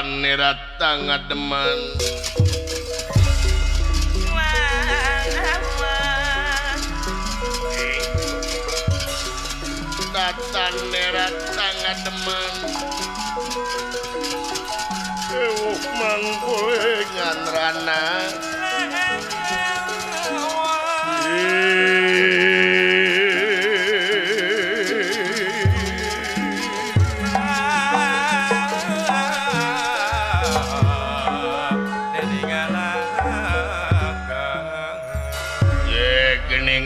Tata nera ngademan Tata nera ngademan ewuh mangkolengan rana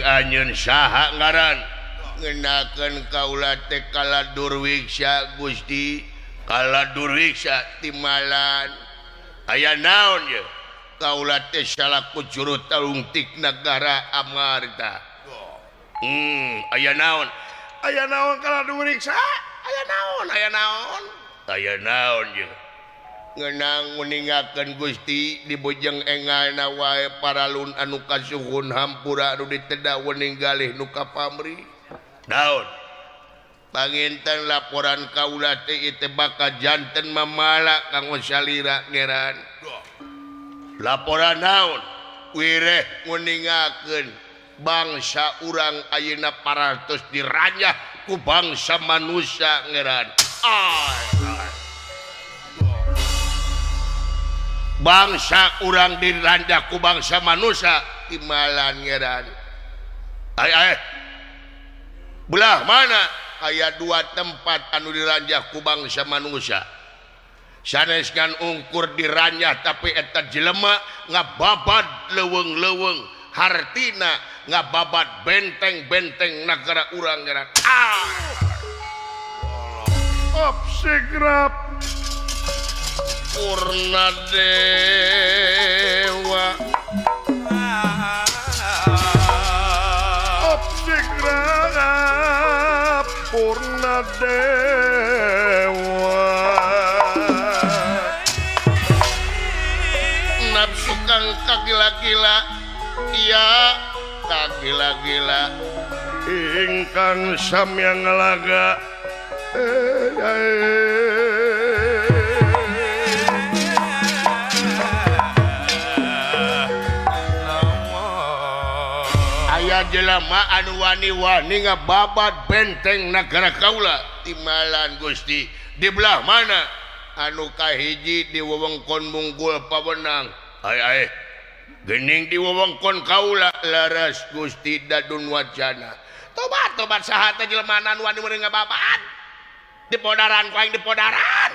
Anjeun saha ngaran ngenakeun kaula teh kala Durwiksa Gusti kala Durwiksa timalan aya naon ye kaula teh salaku juru talungtik nagara Amarta. Aya naon kala Durwiksa aya naon aya naon aya naon ye ngeunang nguningakeun Gusti di bojeng engalna wae paralun anu kasuhun hampura anu diteda wening galih nu kapamri naon panginten laporan kaula teh ieu bakal janten mamala kanggo salira ngeran laporan naon wireh nguningakeun bangsa urang ayeuna parantos diranjah ku bangsa manusia ngeran. Bangsa urang diranjah ku bangsa manusia timalan ngeran. Ay ay belah mana aya dua tempat anu diranjah ku bangsa manusia sanes ngan ungkur diranjah tapi eta jelema ngababad leuweung-leuweung hartina ngababad benteng-benteng nagara urang ngeran. Opsigrap Purna Dewa Opsigrap Purna Dewa nafsu kang kagila-gila iya kagila-gila ingkang samyang ngalaga jelema anu wani-wani ngababad benteng nagara kaula timalan Gusti di belah mana anu kahiji di wewengkon Munggul Pawenang ay ay geuning di wewengkon kaula laras Gusti dadun wacana tobat tobat saha teh jelema anu wani wani ngababad di podaran ku aing di podaran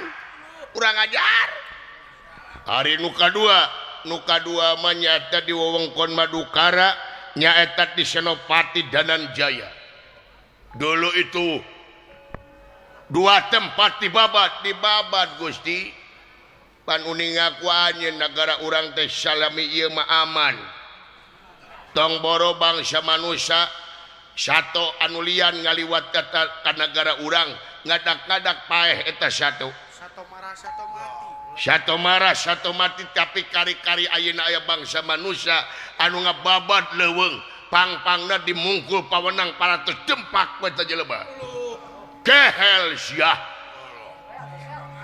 kurang ajar. Ari nu kadua mah nyaeta di wewengkon Madukara nyaeta di Senopati Dananjaya. Dulu itu dua tempat dibabat Gusti pan uninga ku anjeun nagara urang teh salami ieu mah aman tong boro bangsa manusia sato anu lian ngaliwat ka nagara urang ngadak-ngadak paeh eta sato sato marah sato mati tapi kari-kari ayeuna aya bangsa manusia anu ngababad leuweung pang-pangna dimungkul pawenang paratus dempak we teh jelema kehel sia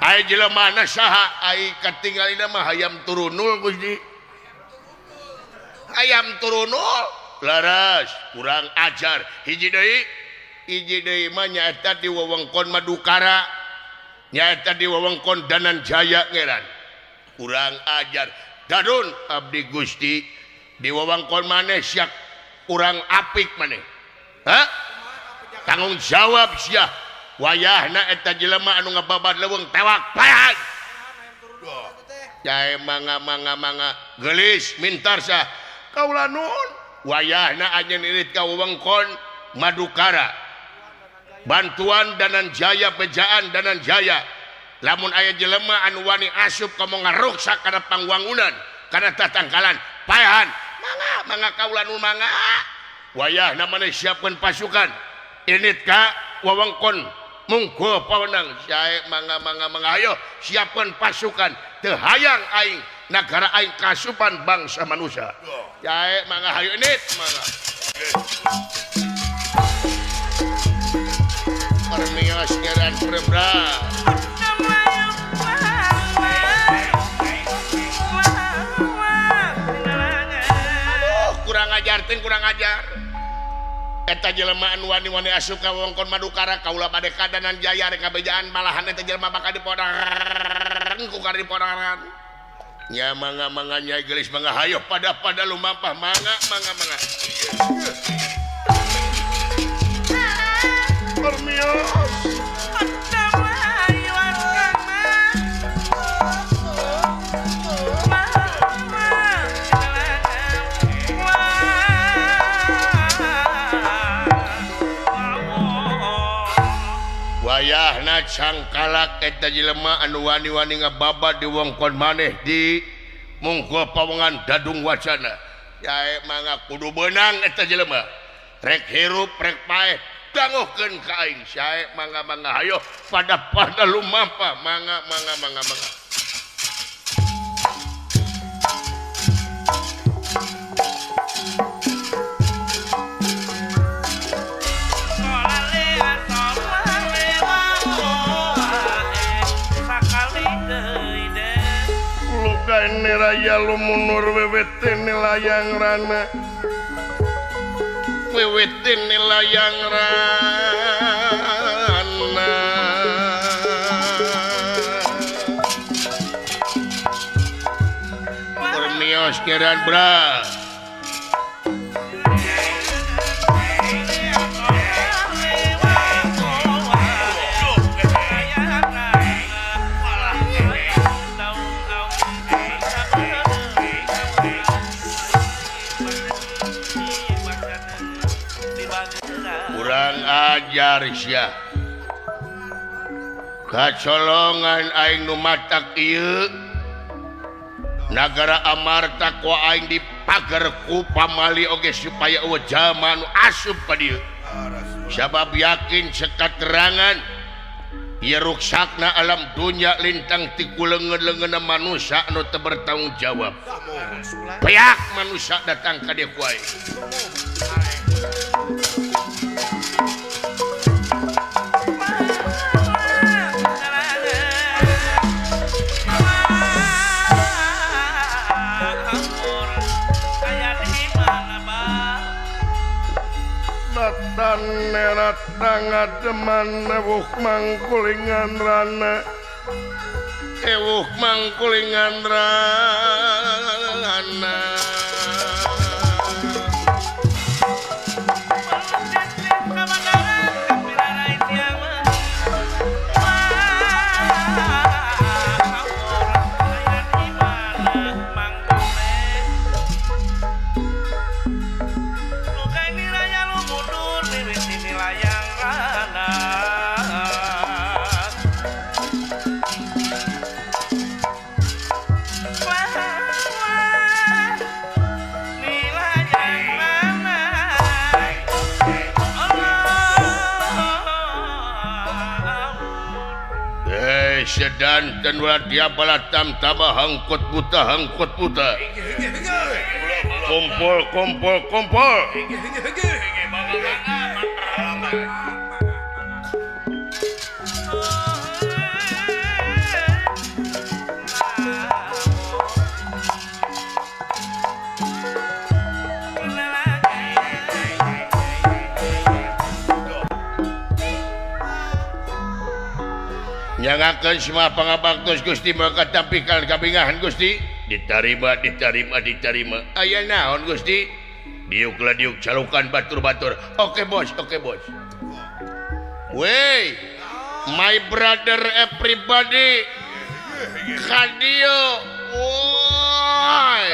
ai jelemana saha ai katingalina mah hayam turunul Gusti hayam turunul laras kurang ajar hiji deui mah nyaeta di wewengkon Madukara nyaeta di wewengkon Dananjaya ngeran kurang ajar dadun abdi Gusti di wewengkon maneh sia kurang apik maneh ha tanggung jawab sia wayahna eta jelema anu ngababad leuweung tewak paehan jae mangga mangga mangga geulis mintar sah kaula nuhun wayahna anjeun irit ka wewengkon Madukara bantuan Dananjaya bejaan Dananjaya lamun aya jelema anu wani asup kamu ngaruksak kana pangwangunan kana tatangkalan paehan mangga mangga kaula nu mangga wayahna maneh siapkeun pasukan init ka wewengkon Mungkul Pawenang sae mangga mangga mangga ayo siapkeun pasukan teu hayang aing nagara aing kasupan bangsa manusia sae mangga hayu init mangga permios ngeran prebra. benteng kurang ajar. Eta jelema anu wani-wani asup ka wewengkon Madukara kaula bade kadanan jaya rek kabejaan malahan eta jelema bakal dipodaran ku karipodaran. Nya mangga mangga Nyai Geulis mangga hayoh pada lumampah mangga mangga mangga. Permios. Wayahna cangkalak eta jelema anu wani-wani ngababad di wewengkon maneh di mungkul pawongan Dadung Wacana. Yae mangga kudu beunang eta jelema. Rek hirup rek paeh danguhkeun ka aing. Sae mangga mangga hayoh pada lumampah mangga mangga mangga mangga. Raya lumunur wewetene layang rana wewetene layang rana permios keran bra ajar sia kacolongan aing nu matak ieu nagara Amarta ku aing dipager ku pamali oge supaya eueuh jalma nu asup ka dieu sabab yakin sekaterangan ieu ruksakna alam dunya lintang ti kuleungeun-leungeunna manusia anu teu bertanggung jawab peak manusia datang ka dieu ku aing. Ngademan ewuh mangkulingan rana ewuh mangkulingan rana sedanten dia balatam tabah hangkut buta hangkut buta kumpul kumpul kumpul nyangakeun semua pangabaktos Gusti maka tampikal kabingahan Gusti ditarima ditarima ditarima aya naon Gusti diuklah diuk calukan batur-batur oke bos wey my brother everybody kadio woi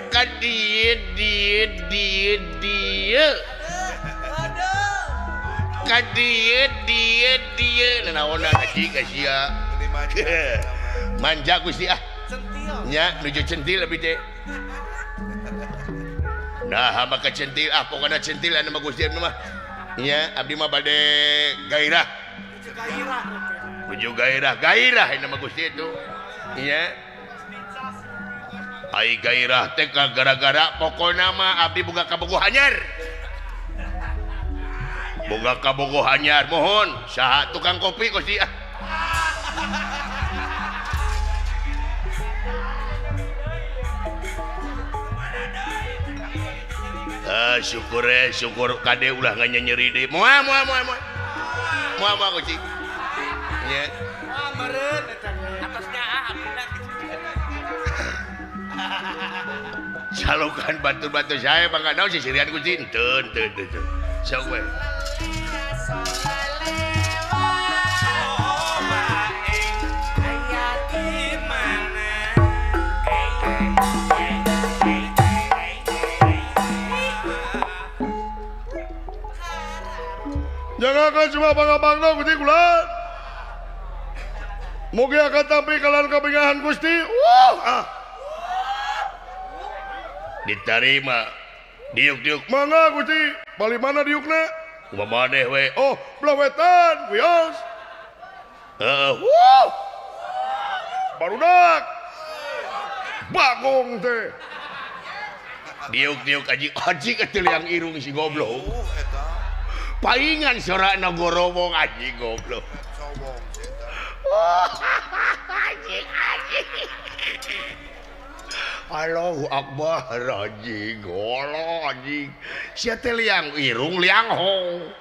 kadie die die die kadie die die nanaonan haji ka sia manja Gusti ah nya nuju centil abdi teh nah maka centil ah pokona centil anu mah Gusti abdi mah nya abdi mah bade gairah nuju gairah gairah anu mah Gusti itu nya ai gairah teh gara-gara pokona mah abdi boga kabogoh anyar boga kabogoh anyar mohon saha tukang kopi Gusti ah Syukur syukur kade ulah nganyeri deui. Moal moal moal moal. Moal moal kucing. Nya. Moal meureun eta atasnya ah. Salokan batur-batur saya bangga naon sisirian kucing. Teu teu teu. Sok we. Jangan akan cuma bangga-bangga Gusti kula. Mugi akan tampi kalian kabingahan Gusti. Ah. Diterima. Diuk-diuk. Mangga Gusti. Bali mana diukna? Kumaha maneh we? Oh, belah wetan, wios. Heeh. Wuh. Barudak. Bagong teh. Diuk-diuk aji aji ke liang irung si goblok. Paingan sorana gorowong anjing goblok. Anjing anjing. Allahu akbar anjing goblok anjing. Sia teh liang irung liang hong.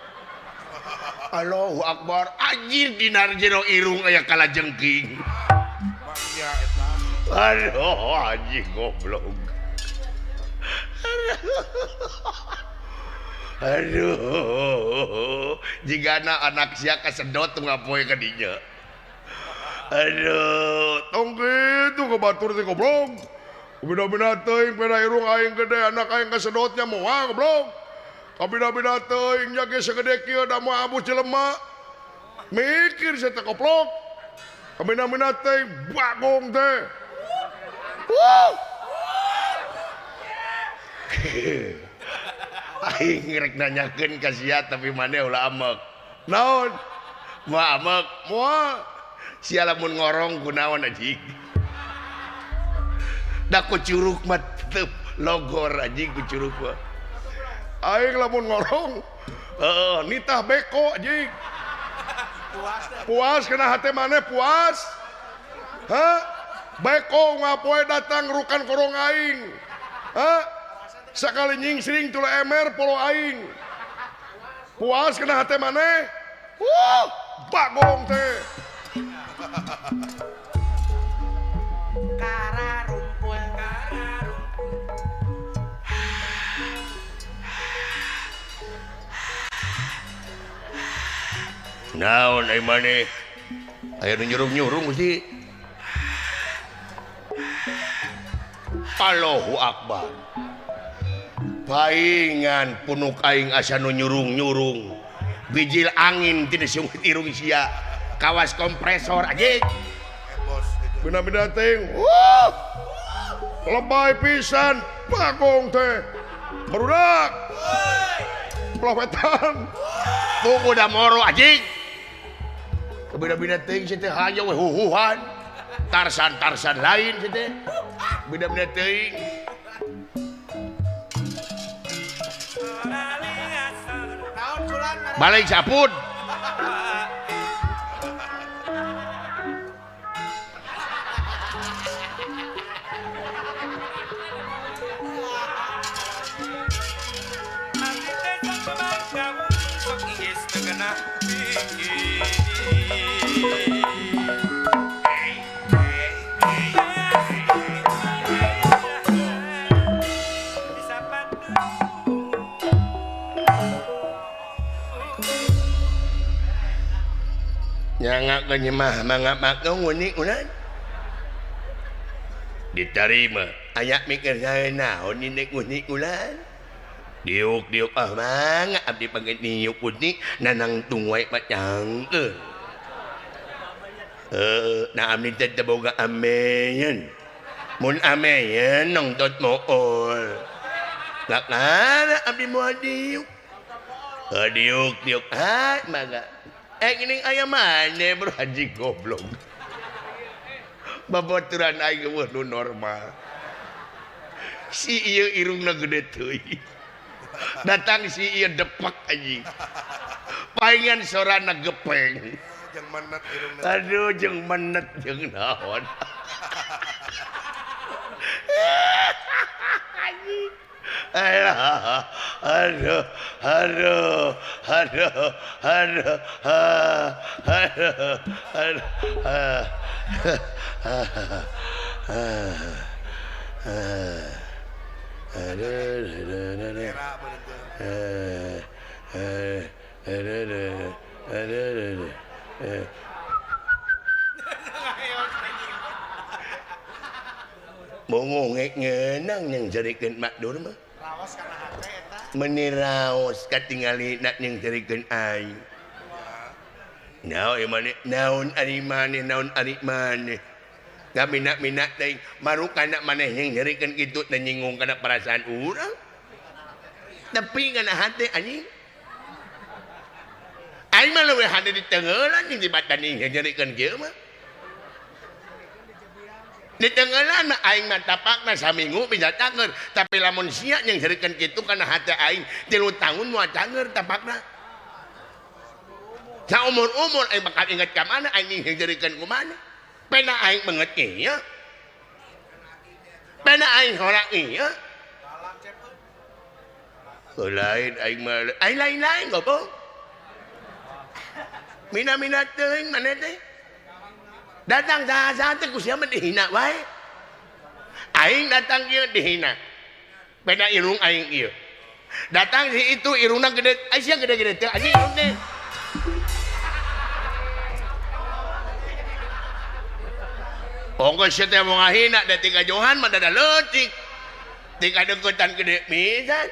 Allahu akbar anjing dina jero irung aya kalajengking. Aduh anjing goblok. Aduh, jigana anak sia kasedot ngapoe ka dinya. Aduh, tong kitu ka batur teh goblok. Bina-bina teuing peda irung aing gede anak aing kasedotnya moal goblok. Kabina-bina teuing nya ge sagede kieu da moal abus jelema. Mikir sia teh goblok. Kabina-bina teuing bagong teh. Wuh. Aing rek nanyakeun ka sia tapi maneh ulah amek. Naon? Moal amek, moal. Sia lamun ngorong kunaon anjing. Da ku curug mah teu logor anjing ku curug mah. Aing lamun ngorong heeh nitah beko anjing. Puas kena hate maneh puas. Hah? Beko ngapoe datang rukan korong aing. Hah? Sekali nyingsring tula emer polo aing. Puas kena hate maneh. Wuh, bagong teh. Kararumpul kararumpul. Naon ai maneh? Aya nu nyurung-nyurung Gusti. Allahu akbar. Paingan punuk aing asa nu nyurung-nyurung. Bijil angin tina sungut irung sia. Kawas kompresor anjing. Bina-bina teuing. Wuh. Lebay pisan bagong teh. Barudak. Belah wetan. Tunggu da moro anjing. Bina-bina teuing sia teh hayo we huhuhan. Tarsan-tarsan lain sia teh. Bina-bina teuing. Balik sapun. Nyangak nyemah mangga makong unik ulan diterima ayak mikir saya naon ini unik ulan diuk diuk ah mangga abdi panggil niuk unik nanang tungwai pacang ke nah abdi teh boga ameyen mun ameyen nongtot mool lakana abdi moal diuk diuk diuk ah mangga gini ayam mana bro haji goblok babaturan aing eueuh nu normal si ieu irungna gede teuing datang si ieu depak anjing paingan sorana gepeng jeung menet irungna aduh jeung menet jeung naon anjing alah aduh aduh aduh aduh aduh aduh bongongek ngeunang yang jarikeun Mak Dur mah raos kana hate eta meuni raos katingali nak yang jarikeun aing naon maneh naon ari maneh naon ari maneh gamina-mina teuing marukan nak maneh yang jarikeun kitu teh nyinggung kana perasaan urang tepi kana hate anjing aing mah leuwih hade ditengeulan jeung dibatan yang jarikeun kieu mah di tenggelan mah aing mah tapakna saminggu bisa canger tapi lamun sia yang jarikeun kitu kana hate aing 3 tahun moal canger tapakna saumur-umur aing bakal inget ka mana aing yang jarikeun kumaha pena aing banget ieu pena aing horak ieu lain aing mah aing lain-lain goblok mina-mina teuing maneh teh datang saha-saha teh ku sia mah dihina wae aing datang ieu dihina beda irung aing ieu datang si itu irungna gede ai sia gede-gede teh anjing irung teh ongko sia teh mau ngahina da tiga johan mah dada leutik tiga deuketan gede pisan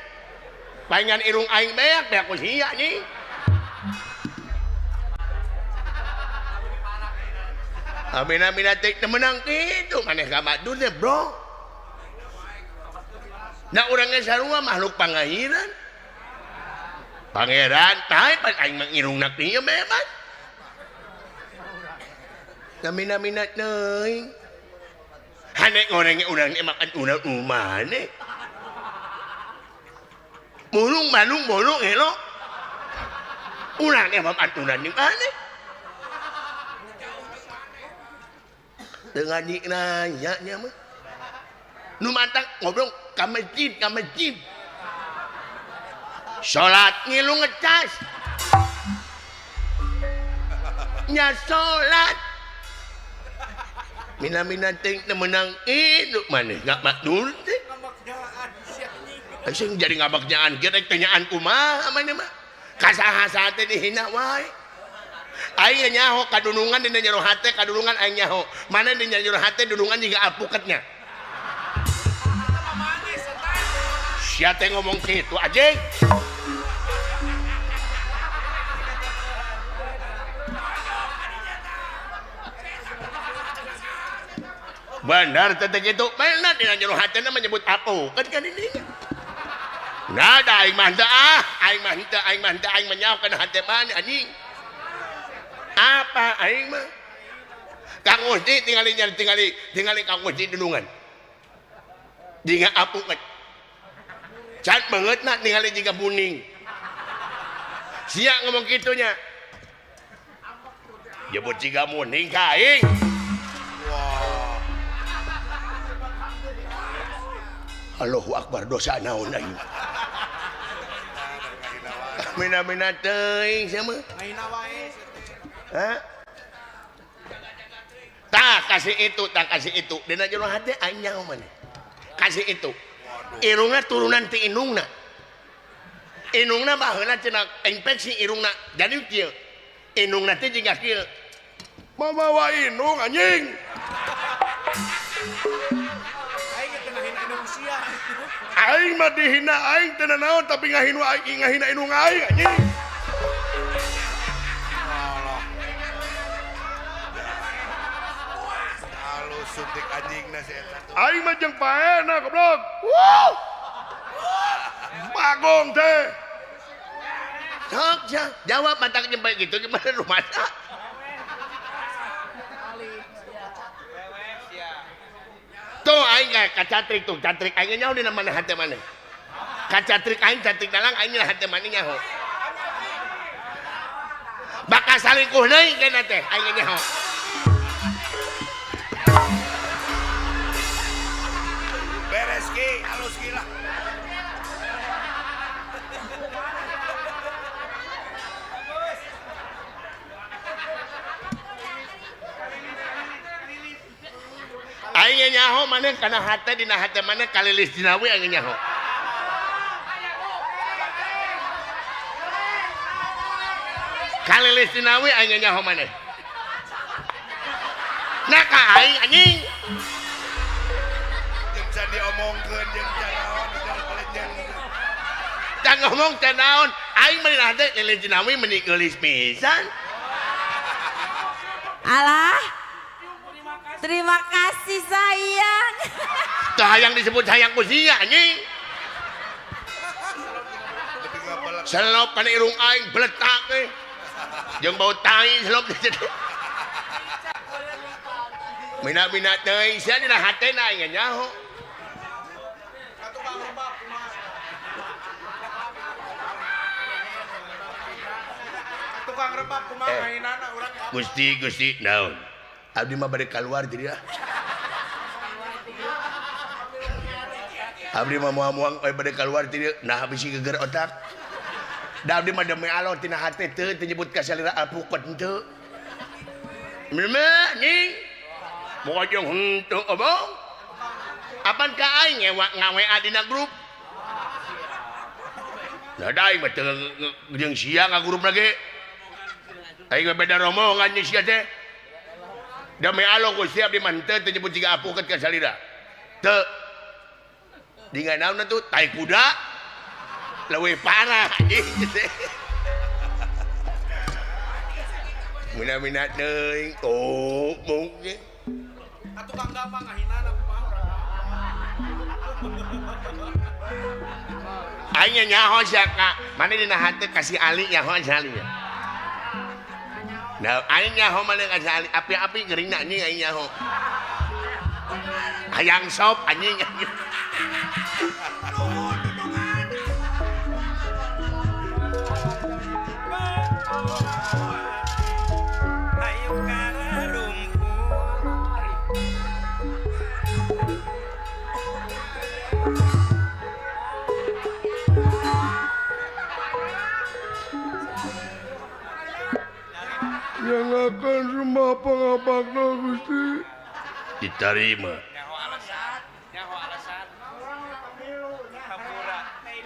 palingan irung aing beak beak ku sia anjing Amina-mina teh menang kitu maneh ka Mak Dur teh bro. Nah urang ge sarua makhluk pangahiran. Pangeran tah pan aing mah irungna kieu bebas. Amina-mina teuing. Hane ngoreng urang ge makan urang maneh. Mulung malung mulung elok. Urang ge makan urang di maneh. Teu ngaji nanya nya mah nu mantang ngobrol ka masjid salat ngilu ngecas nya salat mina-mina teuing teu meunang hidup maneh ngak Dur teh sing jadi ngabakjaan kieu rek tanyaan kumaha maneh mah ka saha-saha teh dihina wae aing nyaho kadulungan dina jero hate kadulungan aing nyaho mana dina jero hate dulungan jiga alpukatnya sia teh ngomong kitu anjing bener teh kitu bener dina jero hatena menyebut alpukat kan ini nah da aing mah teu ah aing mah teu aing mah teu aing mah nyaho kana hate mana anjing apa aing mah Kang Uji tingali tingali tingali Kang Uji dulungan jika apuket can banget nak tingali jika buning sia ngomong kitunya jebut jika muning ka aing Allahu Akbar dosa naon aing mina-mina teuing sia mah tah kasih itu tah kasih itu dina jero hate aing nyaho maneh kasih itu irungna turunan ti indungna indungna baheula cenah infeksi irungna jadi kieu indungna teh jiga kieu mamawa indung anjing aing teh ngahina indung sia aing mah dihina aing teh naon tapi ngahina aing ngahina indung aing anjing suntik anjingna si eta. Aing mah jeung paena goblok. Wuh. Bagong teh. Sok sia, jawab matak jeung bae kitu gimana rumasa. Tuh aing ka catrik tuh, catrik aing nyaho dina mana hate maneh. Ka catrik aing catrik dalang aing dina hate maneh nyaho. Bakal salingkuh deui kana teh aing nyaho. Beres ki, halus ki lah. Aing nyaho maneh kana hate dina hate maneh kalilis dinawi aing nyaho. Kalilis dinawi aing nyaho maneh. Nah ka aing anjing. Jeung can diomongkeun jeung can naon jeung kalenjeng. Can ngomong can naon aing mah dina hate lilis dinawi meni geulis pisan. Alah. Terima kasih sayang. Teu hayang disebut sayang ku sia anjing. Selop kana irung aing bletak we. Jeung bau tai selop teh. Mina-mina teuing sia dina hatena aing nyaho. Tukang rebab kumaha mainana urang. Gusti Gusti naon? Abdi mah bade kaluar jadi ah. Abdi mah moal-moal bade kaluar jadi nah bisi geger otak. Da abdi mah demi Allah tina hate teu teu nyebut ka salira alpukat henteu. Meme anjing. Moal jeung henteu obong. Apan ka aing ngewa ngawea dina grup. Nah da aing mah teu jeung sia ngagrup lagi. Aing mah beda rombongan jeung sia teh. Demi Allah Gusti abdi mah henteu teu nyebut jiga apukeut ka salira. Teu. Dinga naon atuh tai kuda. Leuwih parah anjing teh. Mina-mina teuing oh mung ge. Atuh Kang Gampang ngahinana kumaha urang. Aing nyaho sia ka. Mane dina hate ka si Ali nyaho si Ali nya. Nah, aing nyaho maneh ka si Ali api-api geuringna anjing aing nyaho. Hayang sop anjing. Ayo kararumput. Yang akan semua pangabakna Gusti diterima. Nyaho alasan, nyaho alasan. Hampura.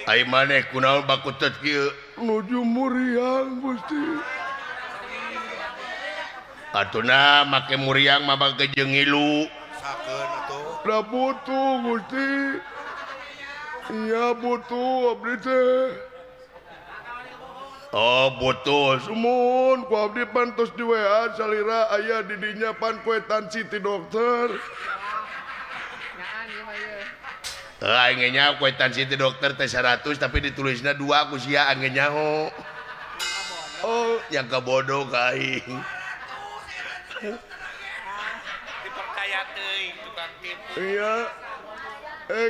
Ai maneh kunaon bakutet kieu? Nuju muriang Gusti. Atuna make muriang mah bangke jeung ngilu. Sakeun atuh. Da butuh Gusti. Iya butuh abdi teh. Oh butuh. Sumun ku abdi pan tos di WA salira aya di dinya pan kwetansi ti dokter. Aing ge nyaho kwetansi ti dokter teh 100 tapi ditulisna 2 ku sia aing ge nyaho. Oh, yang kabodoh ka aing. Dipercaya teuing tukang tipu. Iya.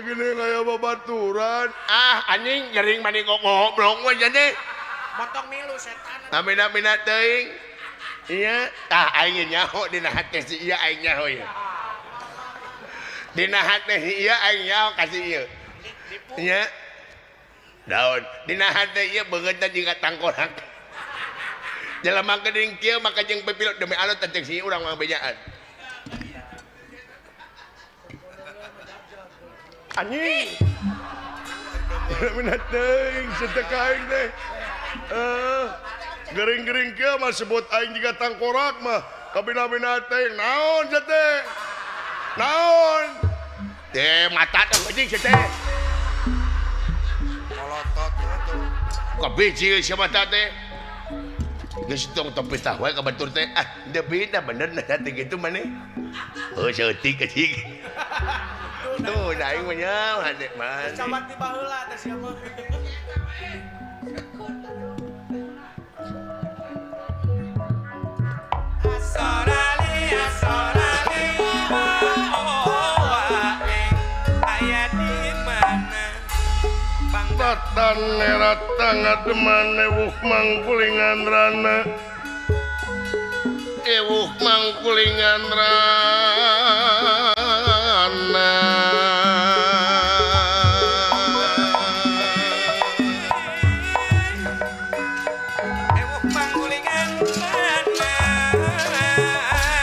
Gini kayak babaturan. Ah, anjing gering mani ngobrol we jadi. Motong milu setan. Amina-mina teuing. Iya, tah aing nyaho dina hate si ieu aing nyaho ieu. Dina hate si ieu aing nyaho ka si ieu. Iya. Daun dina hate ieu beungeut jiga tangkorak. Jelema geuning kieu maka jeung pipilot demi Allah teh si urang mah bejaan. Anjing. Amina teuing setek aing teh. Gering-gering kieu mah sebut aing jiga tangkorak mah. Kabina-bina teuing naon sia teh? Naon? Teh mata teh anjing sia teh. Molotot atuh. Kabiji sia mata teh. Geus tong tong pistah wae ka batur teh. Ah, teu beda bener nah teh kitu maneh. Oh, saeutik anjing. Tuh, da aing mah nyaho hade mah. Coba ti baheula teh sia mah. Asorali asorali oh aya di mana Tatan nerata ngademan ewuh mangkulingan rana. Ewuh mangkulingan rana. Ewuh mangkulingan rana.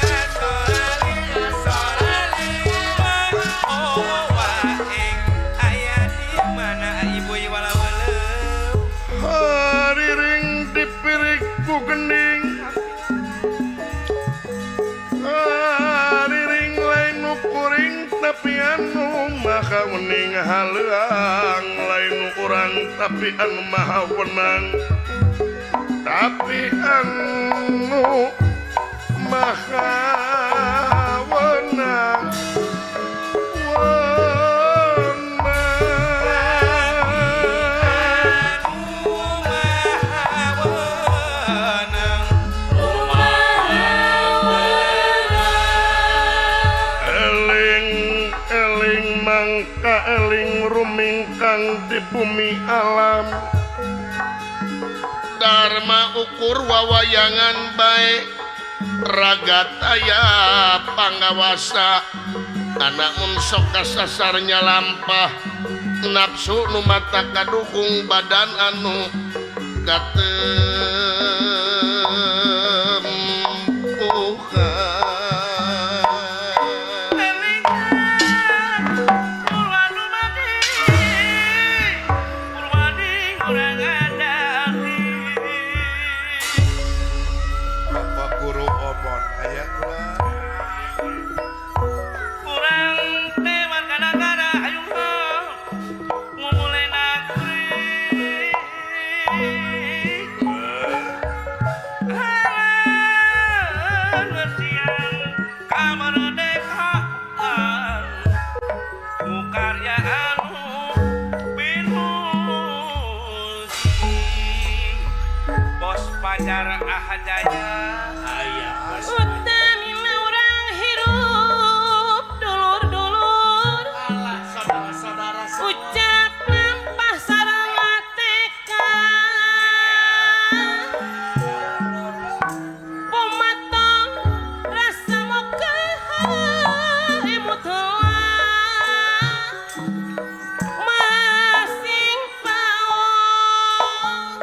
Asorali asorali kauning haleuang lain urang tapi anu maha wenang tapi anu maha wenang eling rumingkang di bumi alam Dharma ukur wawayangan bae ragat aya pangawasa anak mun sok kasasarnya lampah nafsu nu mata kadukung badan anu katempuhan. Utamina urang hirup dulur-dulur saudara-saudara semua. Ucap lampah sareng ateka Pematang rasa moga imut masing paon.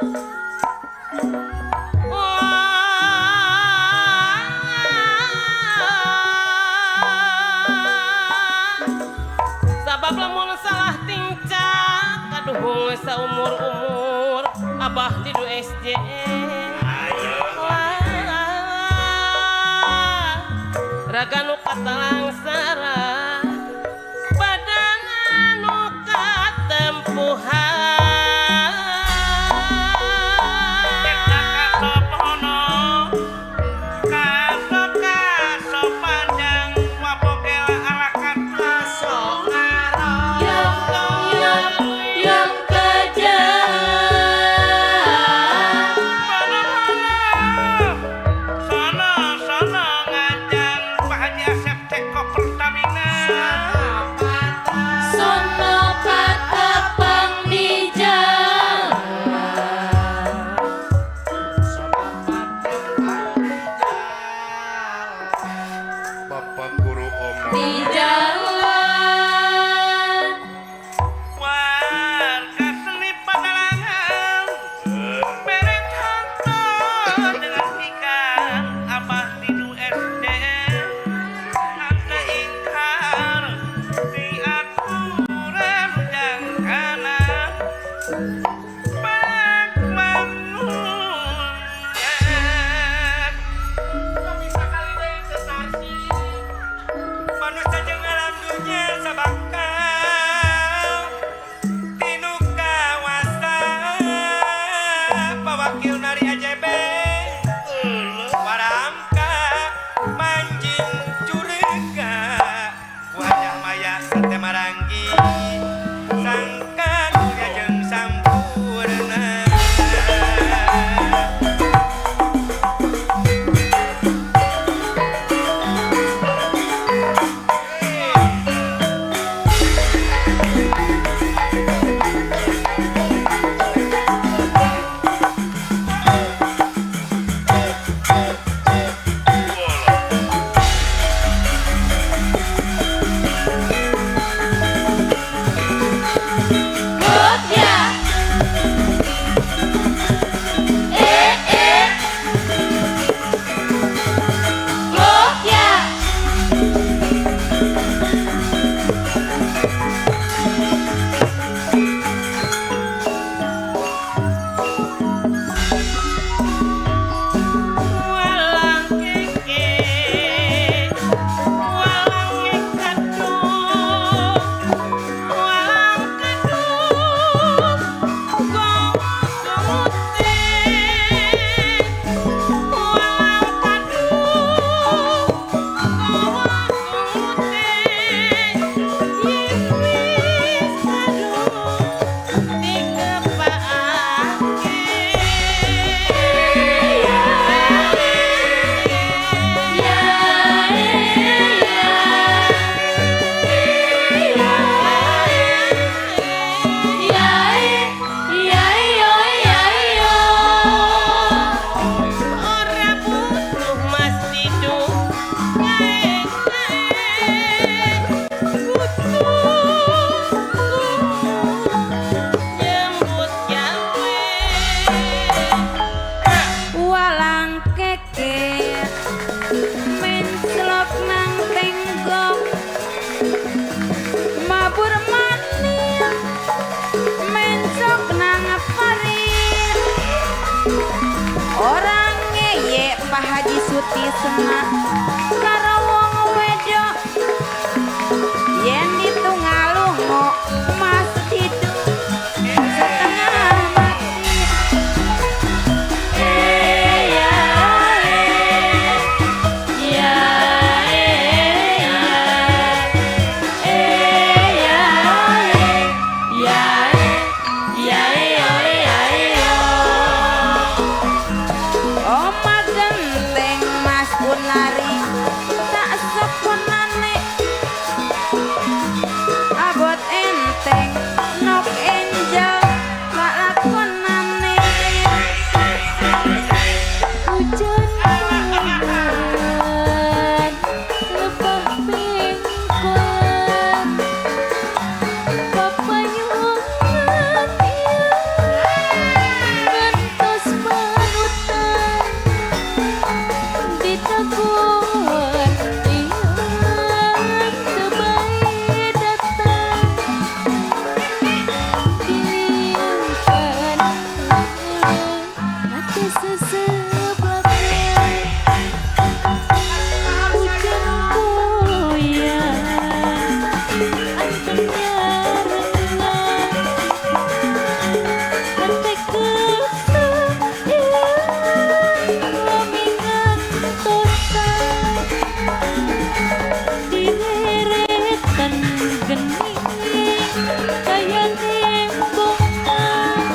Pak Haji Suti Sena karo wong wedok yen ditungalungu Mas Didu setengah mati. Eh ya eh ya eh ya eh ya eh ya eh ya eh ya eh yo. Oma genteng Mas Unari tak sokonane abot enteng nok enjel lakonane Hujan bulan lebah pingkon papayungan ngantos panutan ditakuan ian teu bae datang diliangkan hati seseblakan hujan goyang antengnya renang hati kesah lami ngantosan direretan geni kaya tembongan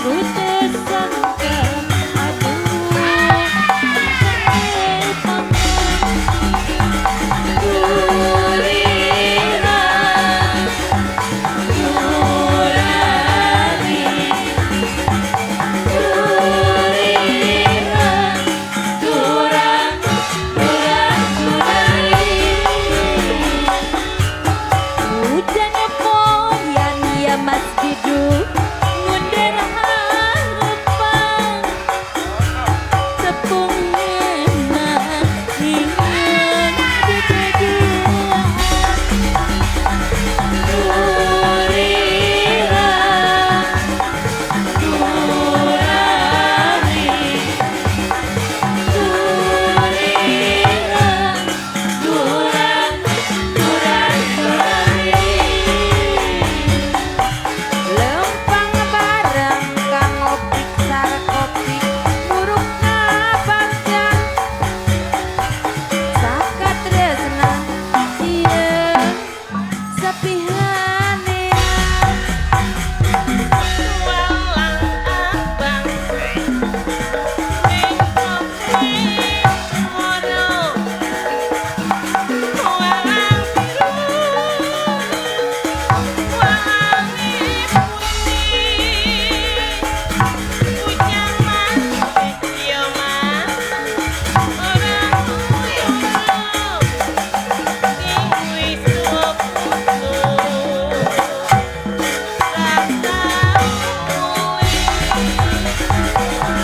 ku tersangka aduh Durira durari durira durang durang durari. Hujan poyan ya Mas Didu ngunder harapan tepung ngeunah inget kejadian Durira durari durira durang durang durari. Lempang bareng kang ngopik sarkopi murukna bagja sakatresna ieu sapihanean. Walang abang ning kono walang biru walang putih ujang mas yo mas ora nguyuh sing wis putus rasa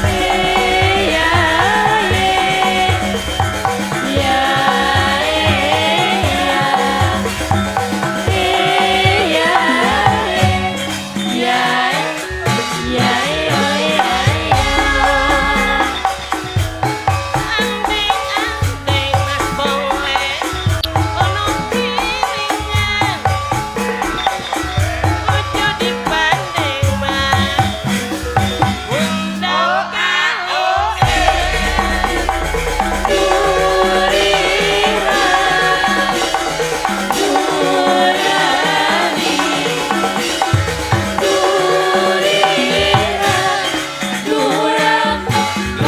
Eh ya eh ya eh ya eh ya eh ya eh ya eh ya Andeng-andeng Mas Boleh ono piringan ojo dibanding Mas undang kaloe Durira durari durira durang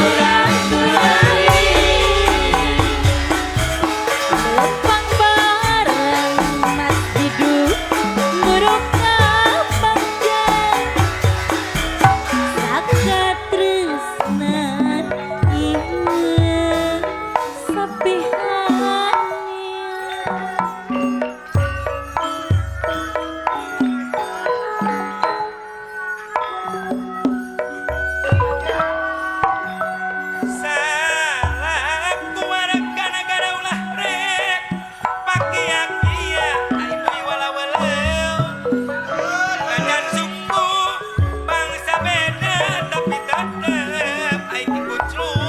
durang durari. Lempang bareng Mas Didu muruk bagja sakatresnan ieu sapihanean. Salam keluarga negara ulah rek pakia-kia ai deui wala-walau najan suku bangsa beda tapi tetep ai dikucluk.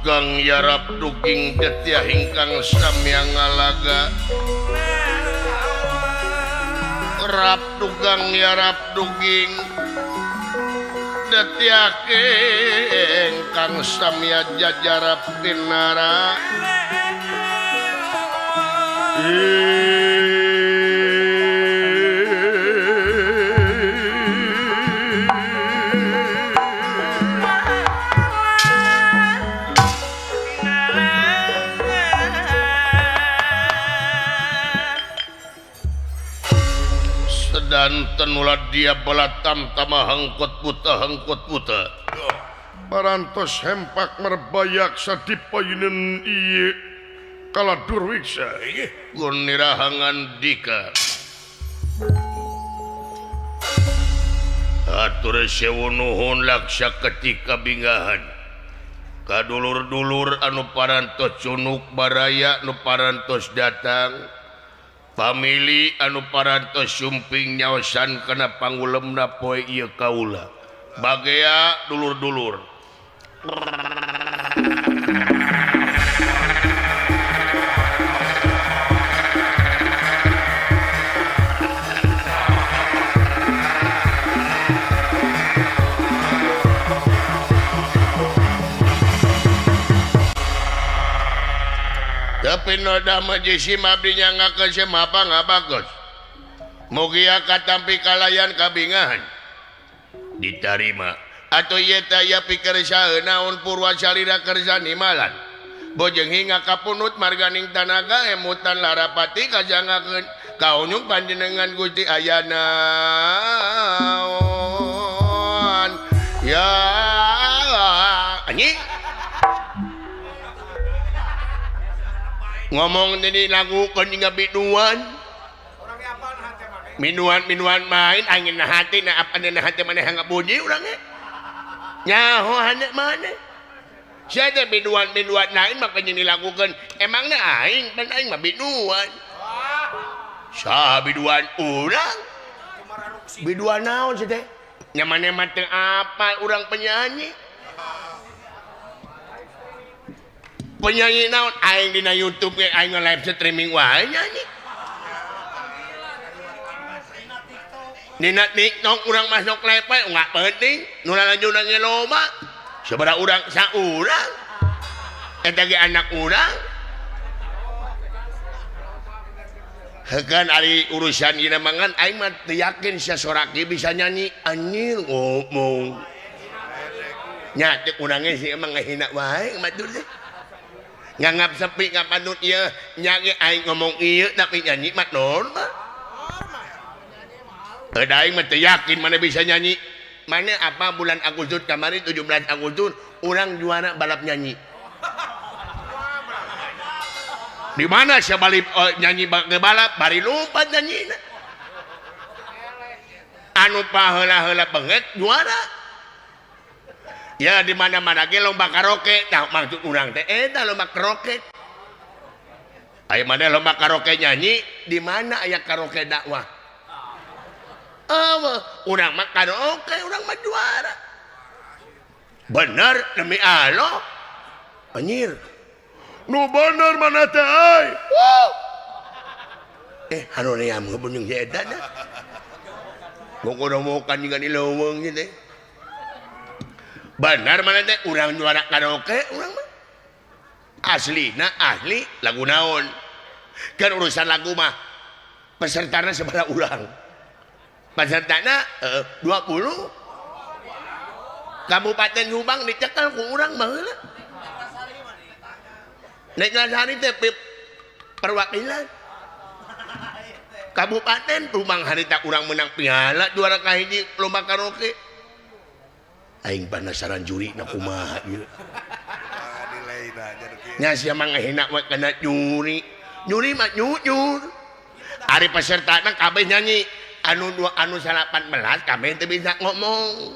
dugang yarap duging detiah ingkang samya ngalaga. Rap dugang yarap duging detiah ingkang samya jajarap tinara. Sedanten ulah dia belatam tama hangkut buta hangkut buta. Parantos hempak merbayak sadipayunan ieu kala durwiksa. Gunirahangan dika. Atur sewu nuhun laksa ketika bingahan. Kadulur-dulur anu parantos cunuk baraya nu parantos datang. Famili anu parantos sumping nyaosan kana pangulemna poe ieu kaula. Bagea dulur-dulur. Tapi noda majisi abdi nyanggakeun semapa ngabagus. Mugia katampi kalayan kabingahan. Ditarima. Atuh ieu teh aya pikersa naon purwa salira kersa nimalan. Bojeng hingga kapunut marganing tanaga emutan larapati kajangakeun kaonyung panjenengan Gusti aya naon. Ya anjing. Ngomong ini lagu hingga biduan minuan minuan main angin hati na apa na hati mana hangga bunyi orangnya nyaho hane mana saya teh biduan biduan lain makanya dilakukan emangnya aing dan aing mah biduan sah biduan urang biduan naon sih teh nyamannya mah teu apa urang penyanyi penyanyi naon aing dina YouTube ge aing live streaming wae nyanyi dina TikTok urang masuk live wae enggak penting nu lalajunan ge loba sabaraha urang saurang eta ge anak urang heukeun ari urusan ieu mangan aing mah teu yakin sia soraki bisa nyanyi anjir ngomong nya teu urang ge sih emang ngahina wae batur teh nganggap sepi ngapanut ieu nya ge aing ngomong ieu tapi nyanyi mah normal. Da aing mah teu yakin mana bisa nyanyi. Mana apa bulan Agustus kamari 17 Agustus urang juara balap nyanyi. Di mana sia balik nyanyi ke balap bari lupa nyanyina. Anu paheula-heula banget juara. Ya di mana-mana ge lomba karaoke, tah maksud urang teh eta lomba karaoke. Aya mana lomba karaoke nyanyi, di mana aya karaoke dakwah? Eueuh, urang mah karaoke, urang mah juara. Bener demi Allah. Anjir. Nu bener mana teh euy? Wow. Haroream heubeung si eta dah. Ngokodomokan jeung di leuweung ieu teh. Benar mana teh urang juara karaoke urang mah aslina ahli lagu naon kan urusan lagu mah pesertana sabaraha urang pesertana 20 Kabupaten Subang dicekel ku urang baheula Neglasari teh perwakilan Kabupaten Subang harita urang menang piala juara kahiji lomba karaoke. Aing penasaran juri na kumaha ieu. Nya sia mah ngahina we kana juri. Juri mah jujur. Ari pesertana kabeh nyanyi anu dua anu 18 kabeh teu bisa ngomong.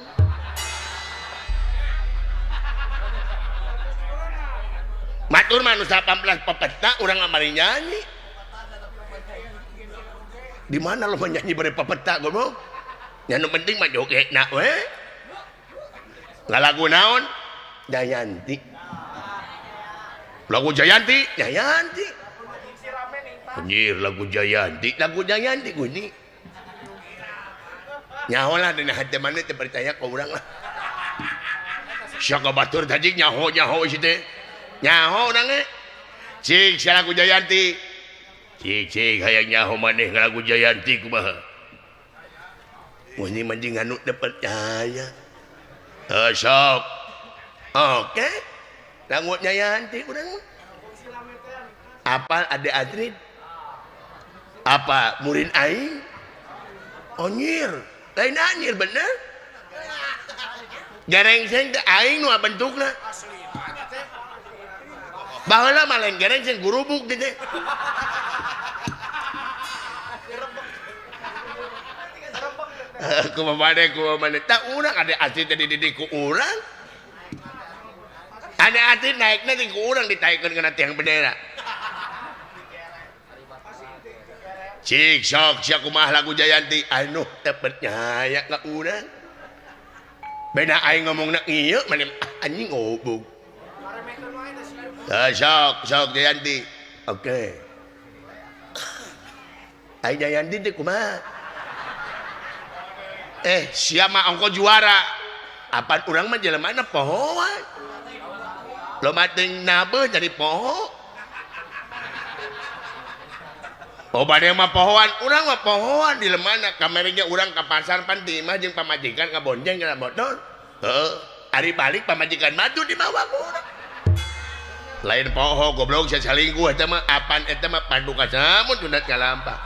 Batur mah anu 18 pepeta urang ngamari nyanyi. Di mana lo nyanyi bari pepeta goblok? Nya nu penting mah jogetna we. Ngalagu naon? Dayanti. Lagu Jayanti, Jayanti. Anjir lagu Jayanti, lagu Jayanti guni. Nyaho lah dina hati mana teu percaya ka urang lah. Sia ka batur tadi nyaho nyaho si teh. Nyaho urang ge. Cik sia lagu Jayanti. Cik cik hayang nyaho maneh lagu Jayanti kumaha. Mun mah anu teu percaya. Heuh sok. Oke. Lagu Jayanti urang mah. Apal Ade Atrid? Apa murid aing? Onyir. Lain anjir bener. Gerengseng teh aing nu bentukna. Baheula mah lain gerengseng gurubuk teh. Kumaha maneh tah urang Ade Atrid teh dididik ku urang. Ade Atrid naikna teh ku urang ditaikeun kana tiang bendera. Cik sok sia kumaha lagu Jayanti anu teu percaya ka urang. Beda aing ngomongna ieu maneh anjing ngobog. Tah sok sok Jayanti. Oke. Ai Jayanti teh kumaha? Sia mah ongko juara. Apan urang mah jelemana pohoan. Loba teuing nabeuh jadi poho. Oh bade mah pohoan, urang mah pohoan di lemana kamarnya urang ka pasar pan di imah jeung pamajikan ngabonceng kana motor. Heeh, ari balik pamajikan madu dibawa ku urang. Lain poho goblok sia salingkuh eta mah apan eta mah pandu ka samun tunat kalampah.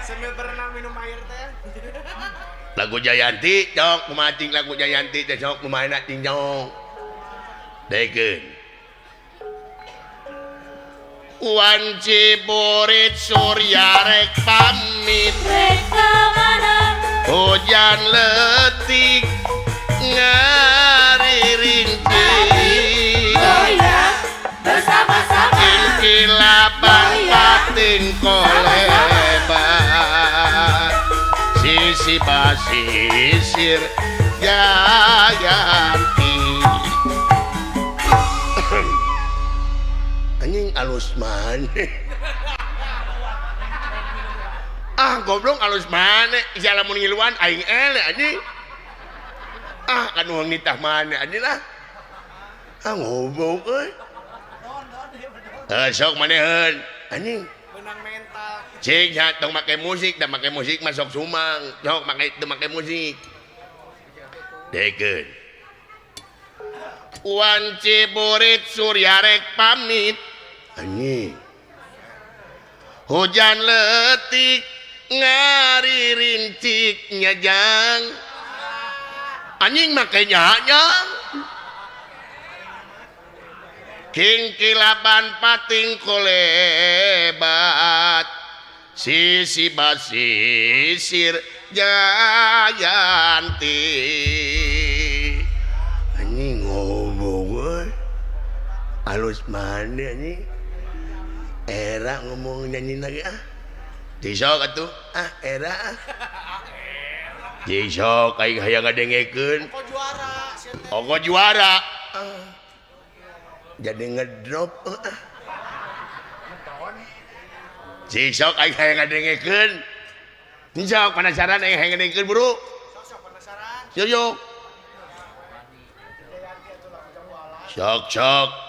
Sambil berenang minum air teh. Lagu Jayanti cok kumaha cing lagu Jayanti teh sok kumaha na cing jong. Dekeun. Wanci burit surya rek pamit rek ka mana hujan letik ngaririntik goyang bersama-sama kilapan pating kolebat sisi basisir Jayanti. Anjing alus maneh. Ah goblok alus maneh sia lamun ngiluan aing eleh anjing. Ah anu nitah maneh anjing lah. Ah goblok euy. Heuh sok maneheun anjing. Menang mental. Cing nya tong make musik da make musik mah sok sumang. Sok make teu make musik. Dekeun. Wanci burit surya rek pamit. Anjing. Hujan letik ngaririntik nyajang. Anjing make nyajang. Kingkilaban pating kolebat. Sisi basisir Jayanti. Anjing ngomong euy. Alus maneh anjing. Era ngomong nyanyi lagi ah. Disok atuh ah era ah. Disok aing hayang ngadengekeun. Ongko juara sia teh. Ongko juara. Ah. Jadi ngedrop ah. Disok aing hayang ngadengekeun. Disok penasaran aing hayang ngadengekeun buru. Sok penasaran. Yuk. Sok sok.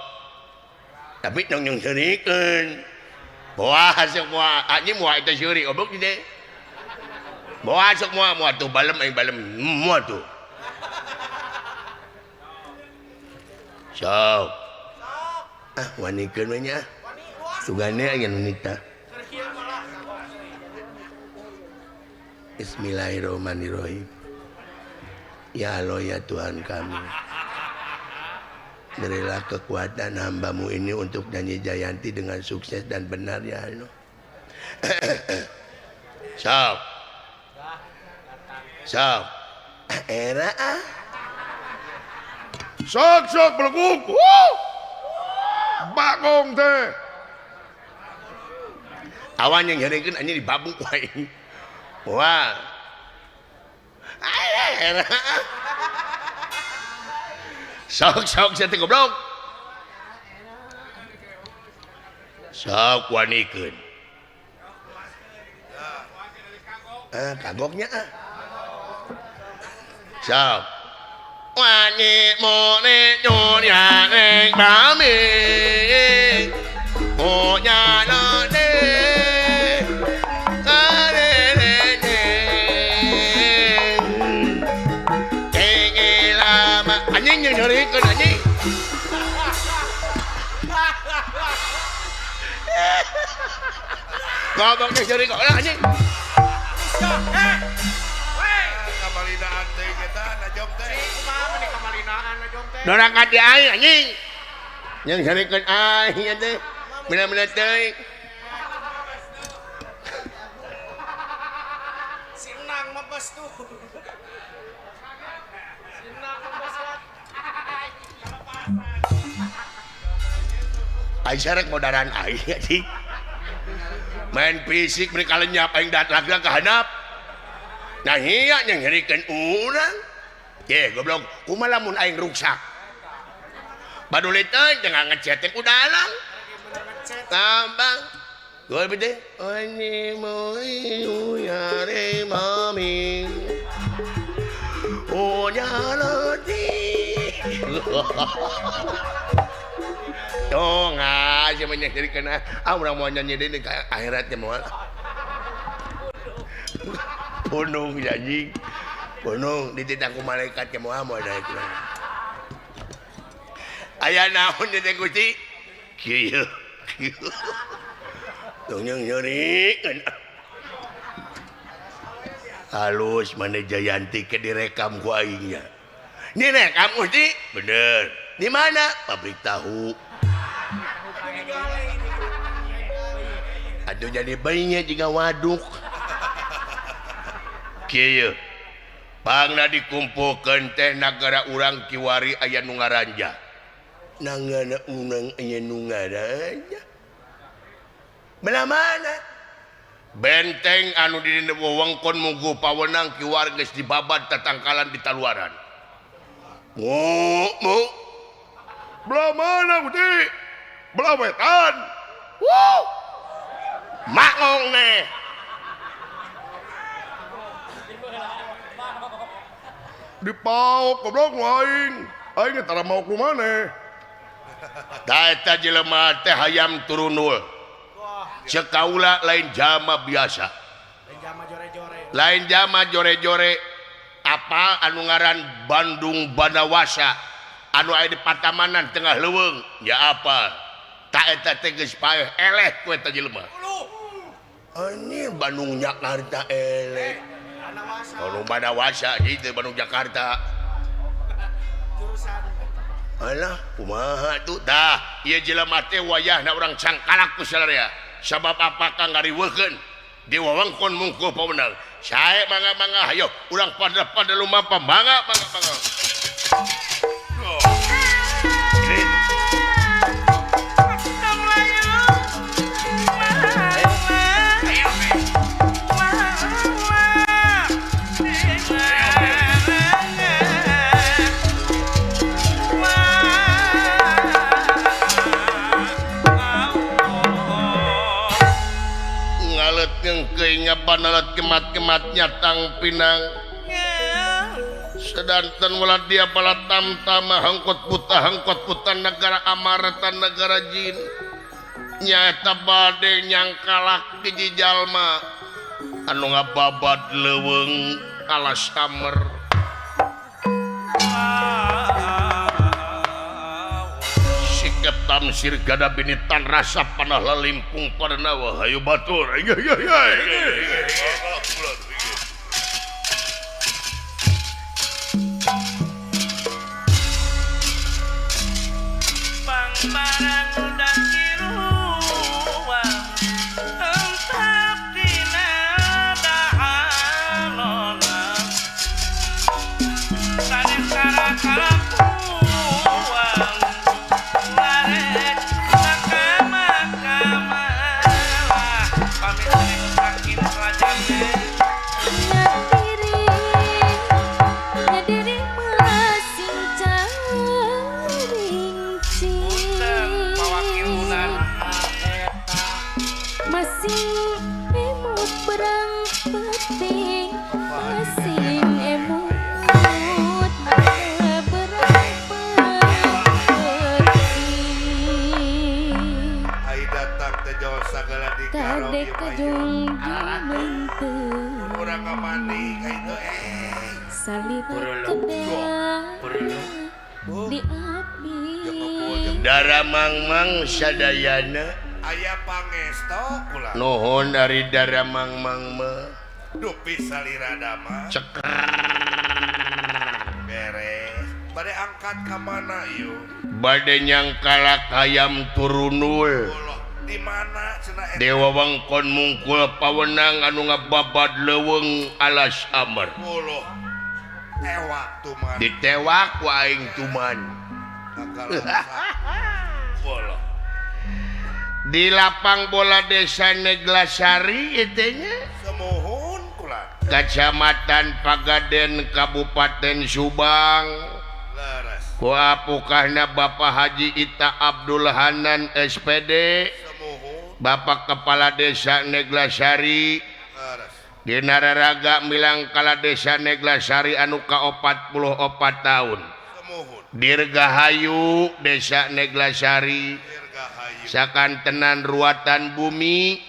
Tapi nong nyong seurikeun. Moal sok moal, anjing moal eta seuri goblok teh. Moal sok moal, moal tuh balem aing balem moal tuh. Sok. Ah wanikeun we nya. Sugane aya nu nitah. Bismillahirrahmanirrahim. Ya Allah ya Tuhan kami. Berilah kekuatan hambamu ini untuk nyanyi Jayanti dengan sukses dan benar ya Allah. Sok. Sok. Era ah. Sok sok beleguk. Bagong teh. Awan yang nyerekeun anjing dibabuk wae. Wah. Era. Sok sok sia teh goblok. Sok wanikeun. Kagoknya ah. Sok. Wani mone nyonya neng mami. Monya no de. Kare ne ne. Enge lama anjing yang nyerikeun anjing. Goblok geus nyerikeun anjing. Kamalinaan teh eta najong teh. Kumaha meni kamalinaan najong teh. Dorang ka di aing anjing. Yang nyerikeun aing teh. Bener-bener teuing. Si Nang mah bos tuh. Si Nang mah bos lah. Aing sarek modaran aing anjing. Main fisik mereka lenyap aing dat lagla ka handap. Nah iya yang nyerikeun urang. Ye goblok, kumaha lamun aing ruksak. Baduli teh jangan ngecetek udalang. Tambang. Gua bede. Oni moi yare mami. Oh nyaloti. Dong ah sia mah nyerikeun ah urang moal nyanyi deui ka akhirat teh moal. Punung anjing. Punung dititah ku malaikat ke moal moal daek. Aya naon teh Gusti? Kieu. Tong nyerikeun. Halus mana Jayanti ke direkam ku aingnya. Ini rekam Gusti? Bener. Di mana? Pabrik tahu. Aduh jadi bayinya jika waduk. Kieu. Pangna dikumpulkeun teh nagara urang kiwari aya nu ngaranja. Nangana urang aya nu ngaranja. Belah mana? Benteng anu di wewengkon Munggu Pawenang kiwari geus dibabad tatangkalan di taluaran. Mu mu. Belah mana Gusti? Belah wetan. Wuh. Makong neh. Dipaok goblok aing. Aing tara maok ku maneh. Da eta jelema teh hayam turunul. Ceuk kaula lain jama biasa. Lain jama jore-jore. Lain jama jore-jore. Apa anu ngaran Bandung Banawasa anu aya di Patamanan tengah leuweung ya apa ta eta teh geus paeh eleh ku eta jelema. Anjir Bandung Jakarta eleh. Bandung Banawasa gitu Bandung Jakarta. Jurusan. Alah kumaha tuh dah ieu jelema teh wayahna urang cangkalak ku sararea. Sabab apakah ngariweukeun di wewengkon Mungku Pawenang. Sae mangga-mangga hayo urang pada lumampah mangga mangga mangga. Banalat kemat-kematnya tang pinang sedanten wala dia bala tamtama hangkot puta negara amaratan negara jin nyaeta bade nyangkalak hiji jalma anu ngababad leuweung alas amer sikap tamsir gada binitan rasa panah lalimpung padanawa hayu batur. Bang barang udah kiruang entap dina dahalona sanes kara-karakuang larek nakama-kama pamit sakit rajane. Salira kedah di abdi. Dara Mangmang sadayana aya pangesto kula. Nuhun dari Dara Mangmang mah. Dupi salira dama. Ceker. Beres. Bade angkat ka mana ieu? Bade nyangkalak hayam turunul. Di mana cenah eta? Dewa wengkon mungkul pawenang anu ngababad leuweung alas amar. Boloh. Tewak tuman. Ditewak ku aing tuman. Boloh. Di lapang bola desa Neglasari ieu nya. Semuhun kula. Kacamatan Pagaden Kabupaten Subang. Leres. Ku apukahna Bapak Haji Ita Abdul Hanan SPD. Bapak Kepala Desa Neglasari dina raraga milang kala Desa Neglasari anu ka-44 tahun. Dirgahayu Desa Neglasari sakantenan ruatan bumi,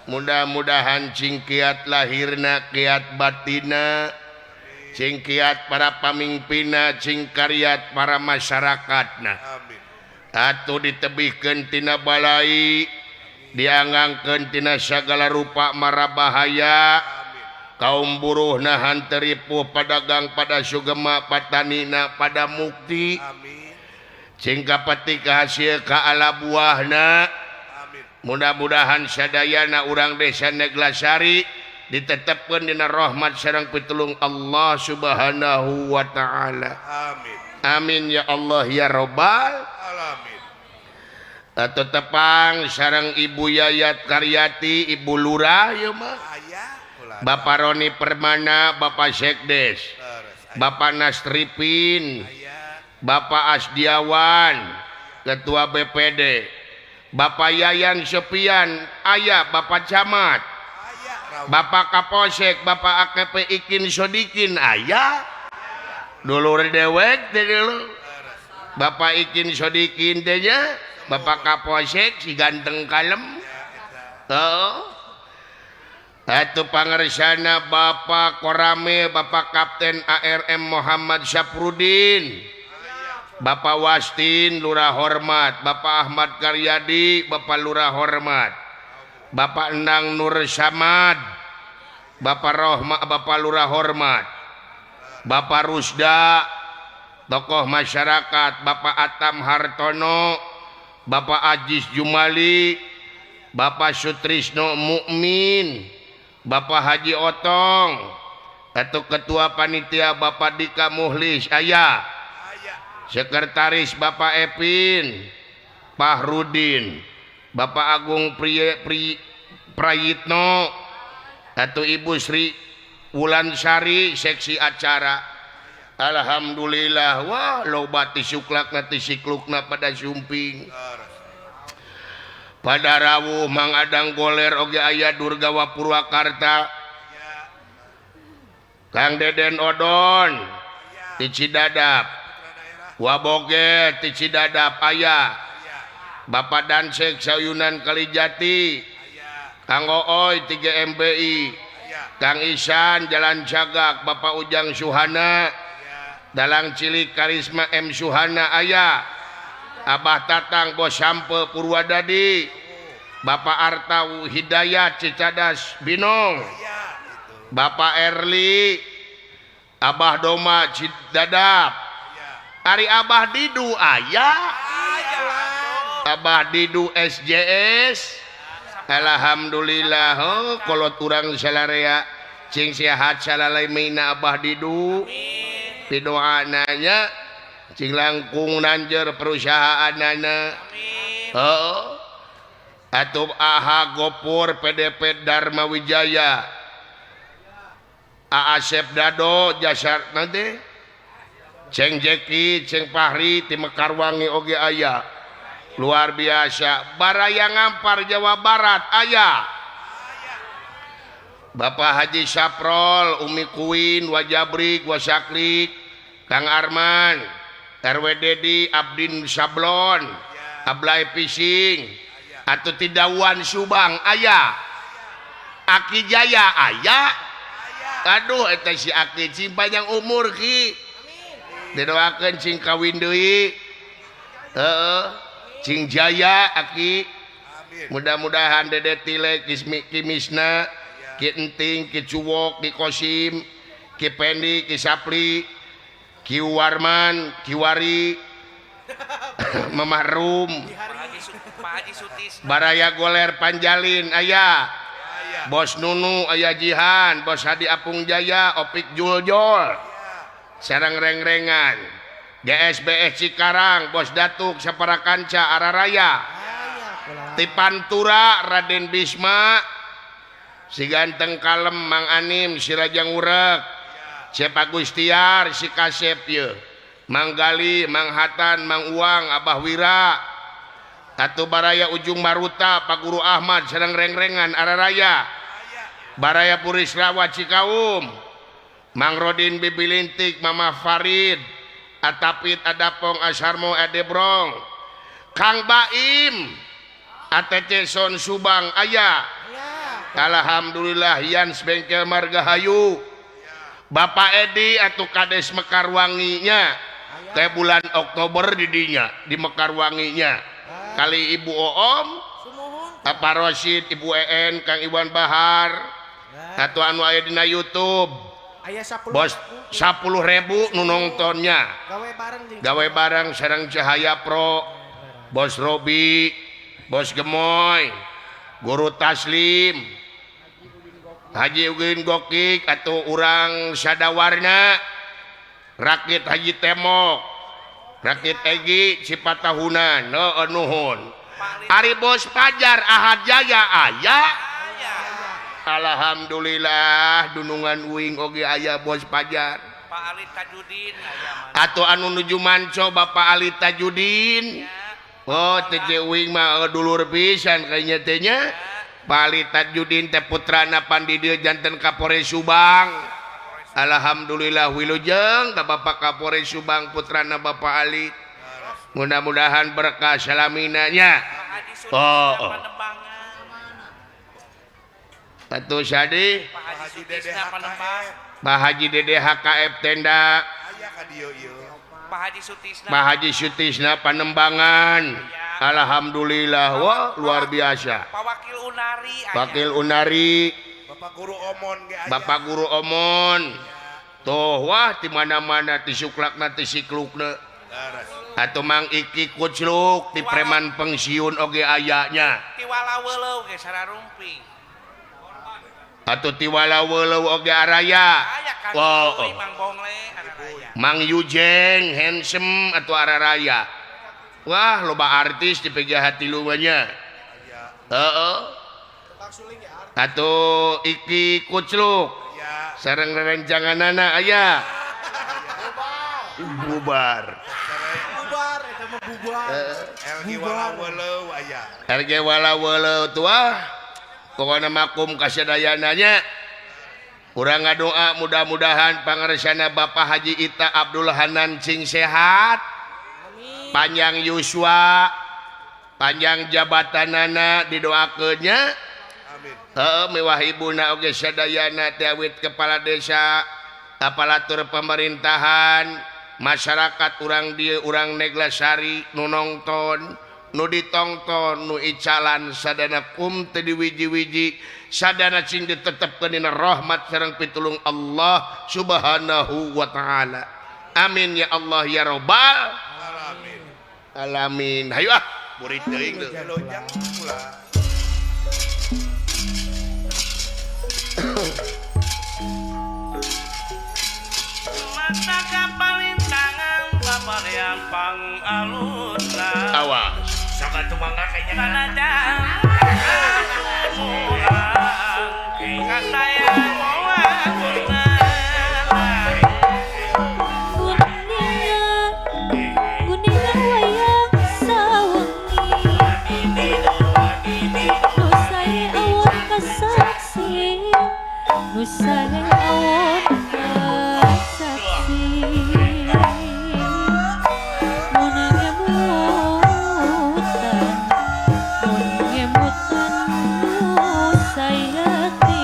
mudah-mudahan cing kiat lahirna kiat batina, cing kiat para pamimpinna, cing kariat para masyarakatna. Atuh ditebihkeun tina balai, diangangkeun tina sagala rupa mara bahaya. Kaum buruh nahan teripuh, padagang pada sugema, patanina pada mukti. Cing kapetik hasil ka ala buahna. Mudah-mudahan sadayana urang desa Neglasari ditetepkeun dina rahmat sareng pitulung Allah Subhanahu wa taala. Amin. Amin ya Allah ya robbal alamin. Atau tepang sareng Ibu Yayat Karyati, Ibu Lurah ieu mah. Bapak Roni Permana, Bapak Sekdes, Bapak Nasripin, Bapak Asdiawan, Ketua BPD, Bapak Yayan Sepian, ayah Bapak Camat, Bapak Kapolsek, Bapak AKP Ikin Sodikin, ayah dulur dewek teh dulu. Bapak Ikin Sodikin teh nya, Bapak Kapolsek si ganteng kalem. Oh. Atuh pangersana Bapak Korame, Bapak Kapten ARM Muhammad Syaprudin, Bapak Wastin Lurah Hormat, Bapak Ahmad Karyadi, Bapak Lurah Hormat, Bapak Endang Nur Samad, Bapak Rohma, Bapak Lurah Hormat, Bapak Rusda, tokoh masyarakat, Bapak Atam Hartono, Bapak Ajis Jumali, Bapak Sutrisno Mukmin, Bapak Haji Otong, atau Ketua Panitia Bapak Dika Muhlis, ayah, Sekretaris Bapak Epin Pahrudin, Bapak Agung Prayitno, atau Ibu Sri Wulansari seksi acara. Alhamdulillah, wah loba tisuklakna tisiklukna pada sumping. Pada rawuh Mang Adang Goler oge aya Durgawa Purwakarta, Kang Deden Odon ti Cidadap, Waboge ti Cidadap aya, Bapak Dansek Sayunan Kalijati, Kang Ooy ti GMBI, Kang Isan Jalan Cagak, Bapak Ujang Suhana, Dalang Cilik Karisma M Suhana aya, Abah Tatang Bos Sampe Purwadadi, Bapak Artau Hidayat Cicadas Binong, Bapak Erli, Abah Doma Cidadap, Ari Abah Didu aya, Abah Didu SJS. Alhamdulillah, oh, kolot urang salarea cing sehat salalaimina Abah Didu. Pidoana nya cing langkung nanjer perusahaanana. Oh. Atuh AH Gopur PDP Dharma Wijaya, AA Asep Dado jasar nanti Ceng Jeki, Ceng Fahri ti Mekarwangi oge aya. Luar biasa. Baraya Ngampar Jawa Barat aya. Bapak Haji Saprol, Umi Kuin, Wajabrik, Wasaklik, Kang Arman, RW Dedi, Abdin Sablon, Ablai Pising, atau Tidawan Subang aya. Aki Jaya aya. Aduh eta si Aki cing panjang umur ki. Didoakeun cing kawin deui. Heeh. Cing jaya Aki. Mudah-mudahan Dede Tile Kismi Ki Misna, Ki Enting, Ki Cuwok, Ki Kosim, Ki Pendi, Ki Sapli, Ki Warman, Ki Wari, Mamah Rum, Baraya Goler Panjalin aya, Bos Nunu aya Jihan, Bos Hadi Apung Jaya, Opik Juljol, Serang Rengrengan, GSBS Cikarang, Bos Datuk Saparakanca Araraya, Tipantura Raden Bisma, Si Ganteng Kalem Mang Anim, Si Rajang Urek, Cep Agustiar, Si Kasep ye, Mang Gali, Mang Hatan, Mang Uang, Abah Wira, Tatu Baraya Ujung Maruta, Pak Guru Ahmad, Serang Rengrengan Araraya, Baraya Purisrawa Cikaum, Mang Rodin Bibilintik, Mama Farid, Atapit Adapong Asharmo Adebrong, Kang Baim, ATC Son Subang aya. Alhamdulillah Yans Bengkel Margahayu, Bapak Edi atau Kades Mekarwanginya teh bulan Oktober didinya di Mekarwanginya kali Ibu Oom, Bapak Rosid, Ibu EN, Kang Iwan Bahar, atau anu aya dina YouTube bos 10.000 nu nontonnya gawe bareng sareng Cahaya Pro, Bos Robi, Bos Gemoy, Guru Taslim, Haji Ugin Gokik atau urang Sadawarna, Rakit Haji Temok, Rakit Egi Cipatahunan, nuhun. Ari Bos Pajar Ahad Jaya aya. Alhamdulillah dunungan uing oge aya Bos Pajar. Pak Ali Tajudin atau anu nuju manco Bapak Ali Tajudin. Oh TJ uing mah dulur pisan kayaknya teh nya. Pak Ali Tajudin teh putrana Pandi dieu janten Kapolres Subang. Alhamdulillah wilujeng ka Bapak Kapolres Subang putrana Bapak Ali. Mudah-mudahan berkah salamina nya. Oh. Atuh sadi Pak Haji Dede HKF tenda, Pak Haji Sutisna Panembangan. Alhamdulillah wah luar biasa. Pak Wakil Unari, Wakil Unari, Bapak Guru Omon, Bapak Guru Omon. Tuh wah di mana-mana ti suklakna ti siklukna. Atau Mang Iki Kucluk di preman pensiun oge ayanya. Ti Walaweleuh ge sararumping. Atau ti Walaweleuh oge araya. Oh, oh. Mang Yujeng handsome atau araraya. Wah loba artis di PGH tilu nya. Heeh. Atau Iki Kucluk sareng rerencanganana aya. Bubar. Bubar eta mah bubar. LG Walaweleuh aya. LG Walaweleuh tuah. Pokona makum kasadayana nya. Urang ngadoa mudah-mudahan pangaresana Bapak Haji Ita Abdul Hanan cing sehat. Amin. Panjang yuswa, panjang jabatanana didoakeun nya. Amin. Heeh, mewah ibuna oge sadayana teh awit kepala desa, aparatur pemerintahan, masyarakat urang dieu urang Neglasari nu nongton, nu ditongton, nu icalan sadana kum teu diwiji-wiji, sadana cing ditetepkeun dina rahmat sareng pitulung Allah Subhanahu wa taala. Amin ya Allah ya rabbal alamin. Alamin. Hayu ah, murid teuing teu. Mata kapalintangan paparean pangaluna. Awas. Sok atuh mangga kayaknya kanadang. Guninga wayang sawengi, nu sae awon kasaksi, nu sae awon kasaksi. Mun ngemutan, mun ngemutan nu sayati.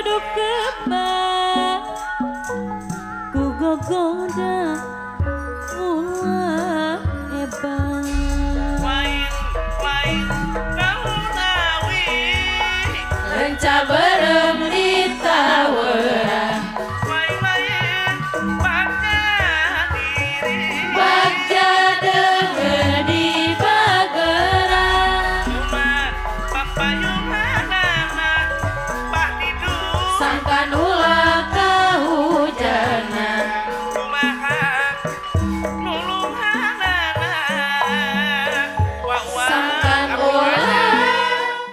Kudu kebak ku gogoda ulah hebat. Lain lain kaulawi. Renca.